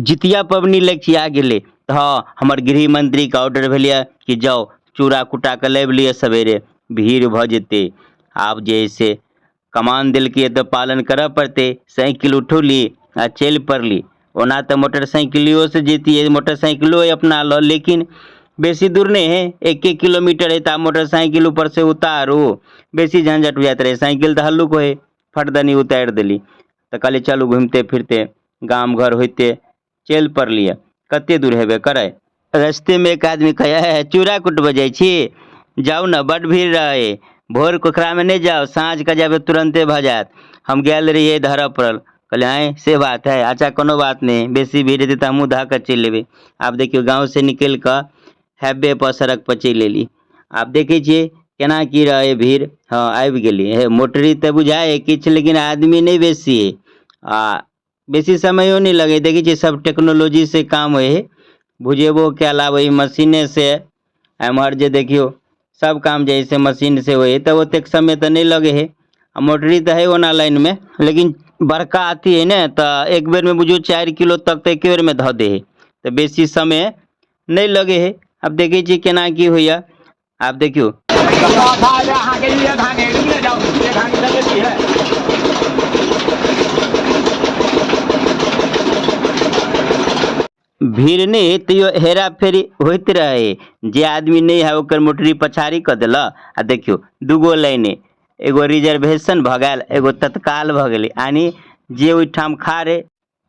जितिया पबनी लगिचिया गेलै तऽ हँ हमर गृह मंत्रीके ऑर्डर भेलैए कि जाउ चूड़ा कुटा कऽ लाबि लिअ सवेरे भीड़ भऽ जेतै। आब जे हइ से कमान देलकै तऽ पालन करऽ पड़तै। साइकिल उठौली आ चलि पड़ली। ओना तऽ मोटरसाइकिलियोसँ जैतियै, मोटरसाइकिलो अइ अपना लग, लेकिन बेसी दूर नहि हइ, एके किलोमीटर हइ तऽ आब मोटरसाइकिल ऊपरसँ उतारू बेसी झंझट बुझाइत रहै। साइकिल तऽ हल्लुक होइ हइ, फट दनी उतारि देली। तऽ कहलियै चलू घुमिते फिरते गाम घर होइते चलि पड़लियै। कते दूर हेबे करै। रस्तेमे एक आदमी कहै हे चूड़ा कुटबै जाइ छी? जाउ ने, बड्ड भीड़ रहै। भोर ओकरामे नहि जाउ, साँझके जायब तऽ तुरन्ते भऽ जायत। हम गेल रहियै, धरऽ पड़ल। कहलियै आँय से बात हइ, अच्छा कोनो बात नहि, बेसी भीड़ हेतै तऽ हमहूँ धऽ कऽ चलि एबै। आब देखियौ गाँवसँ निकलि कऽ हाइवे पर सड़क पर चलि एली। आब देखै छियै केना की रहै भीड़। हँ आबि गेली। हे मोटरी तऽ बुझाइ हइ किछु, लेकिन आदमी नहि बेसी हइ आ बेसी समयो नहि लगै। देखै छियै सब टेक्नोलॉजी से काम होइ हइ। भुजेबो कयल आब एहि मशीने से। एम्हर जे देखियौ सब काम जे हइ से मशीन से होइ हइ, तऽ ओतेक समय तऽ नहि लगै हइ। आ मोटरी तऽ हइ ओना लाइनमे, लेकिन बड़का अथी हइ ने, तऽ एक बेरमे बुझियौ 4 किलो तक तऽ एके बेरमे धऽ दै हइ, तऽ बेसी समय नहि लगै हइ। आब देखै छियै केना की होइए। आब देखियौ भीड़ नहि हइ तैयो हेरा फेरी होइत रहै। जे आदमी नहि है ओकर मोटरी पछाड़ी कऽ देलक। आ देखियौ दूगो लाइन अइ, एगो रिजर्वेशन भऽ गेल, एगो तत्काल भऽ गेलै। यानि जे ओहिठाम खाड़ अइ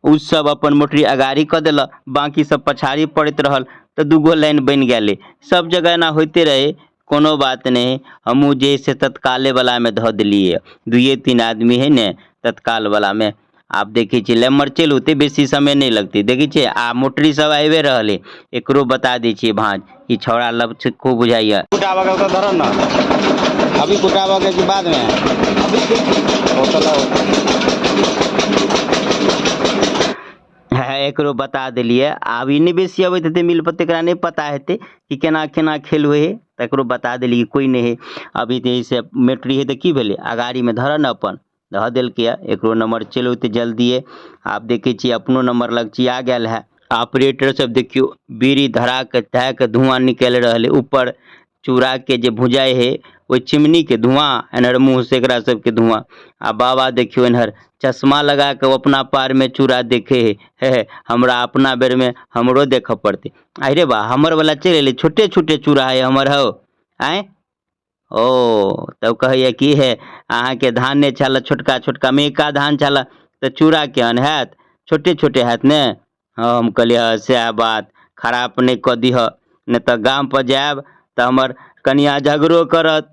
ओ सब अपन मोटरी अगाड़ी कऽ देलक, बाँकी सब पछाड़ी पड़ैत रहल, तऽ दूगो लाइन बनि गेलै। सब जगह एना होइते रहै, कोनो बात नहि। हमहूँ जे से तत्कालेवलामे धऽ देलियै। 2-3 आदमी हइ ने तत्कालवलामे। आब देखै छियै लेमर चलि औतै, बेसी समय नहि लगतै। देखै छियै आ मोटरी सब आबिए रहल अइ। एकरो बता दै छियै भाँज, ई छौड़ा लपछक्को बुझाइए। कुटाबऽ के धरऽ ने, अभी कुटाबऽ के कि बाद में? हँ एकरो बता देलियै। आब ई नहि बेसी अबैत हेतै मिल पर, तऽ एकरा नहि पता हेतै कि केना केना खेल होइ हइ। तऽ एकरो बता देलियै। कोइ नहि हइ अभी तऽ से मोटरी हइ तऽ की भेलै, अगाड़ीमे धरऽ ने अपन। धऽ देलकै, एकरो नंबर चलि औतै जल्दिए। आब देखै छियै अपनो नंबर लगचिया गेल है। ऑपरेटर सब देखियौ बीड़ी धरा के धए के धुआं निकलि रहल है। ऊपर चूड़ा के जे भुजाइ है ओहि चिमनी के धुआं, एन्हर मुँह से एकरा सबके धुआं। आ बाबा देखियौ एन्हर चश्मा लगा के अपना पार में चूड़ा देखे है। हे हे हमरा अपना बेर में हमरो देखऽ पड़तै। अरे बा हमर वाला चलि एलै, छोटे छोटे चूड़ा है हमर हौ। आँय ओ तब कहैया की हे अहाँके धान नहि छल, छोटका छोटका मेका धान छल, तऽ चूड़ा केहन हैत, छोटे छोटे हैत ने। हँ हम कहलियै हँ सएह बात, खराप नहि कऽ दिहऽ, नहि तऽ गामपर जायब तऽ हमर कनिआँ झगड़ो करत।